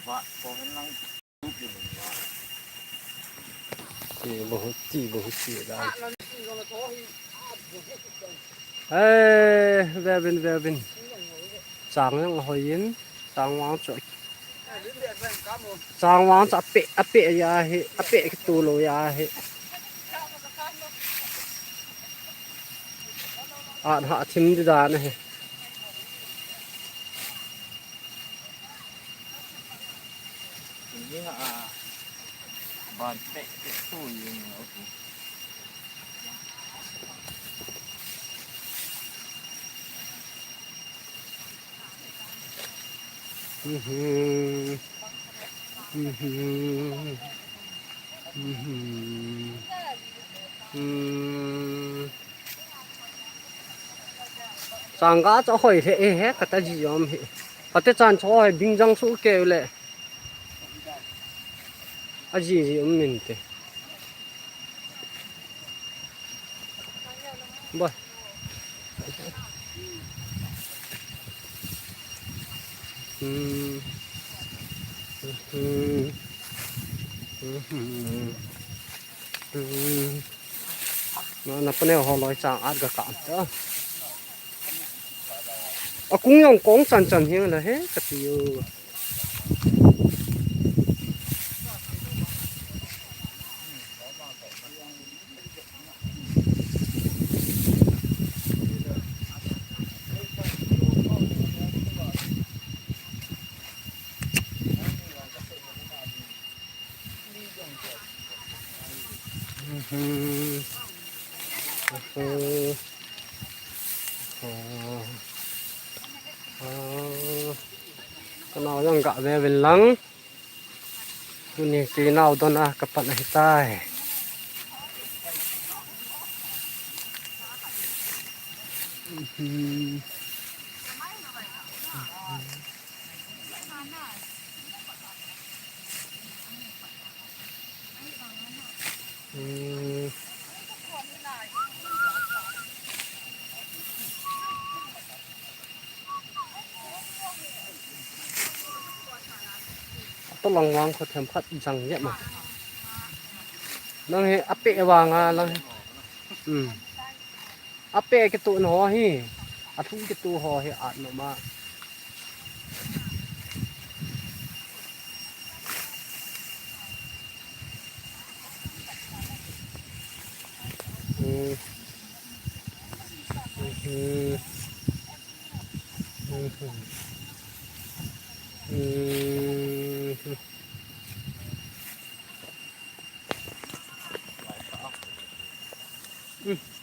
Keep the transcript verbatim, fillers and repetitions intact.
Vah, ko hen lang. Ti bahut, ti bahut, ti dan. Eh, vevin, vevin. Chang jong ahoi in, chang vang chu. Chang vang chu apeh, apeh ja hi, apeh kitu lou ja hi. An ha thim di dan ahi. Yin a ban peh peh tu yin a tu. Mhm. Mhm. Mhm. Mhm. Changkah chu ahoi lheh e, he, kati ji um hi. Kati chan chu hoi ding jang su keu le. Aji ji um min te. Boi. Hmm. Hmm. Hmm. Hmm. Na, na paneo ho loi chang at ga ka ta. A kung jong kong chan chan hiang la he, kati u. Mhm. Mhm. Ah. Ah. Ka nao jong ga ve uvin lang. Tuni kei nao don a ka pan ahi tai. Mhm. Hmm. Atoh lang vang kho themkhat jang jep ma. Lang hi apeh vang a lang hi. Hmm. Apeh kituh na ho hi. Athu kituh ho hi at nom a. Hmm. Mhm. Mhm. Mhm. Hmm.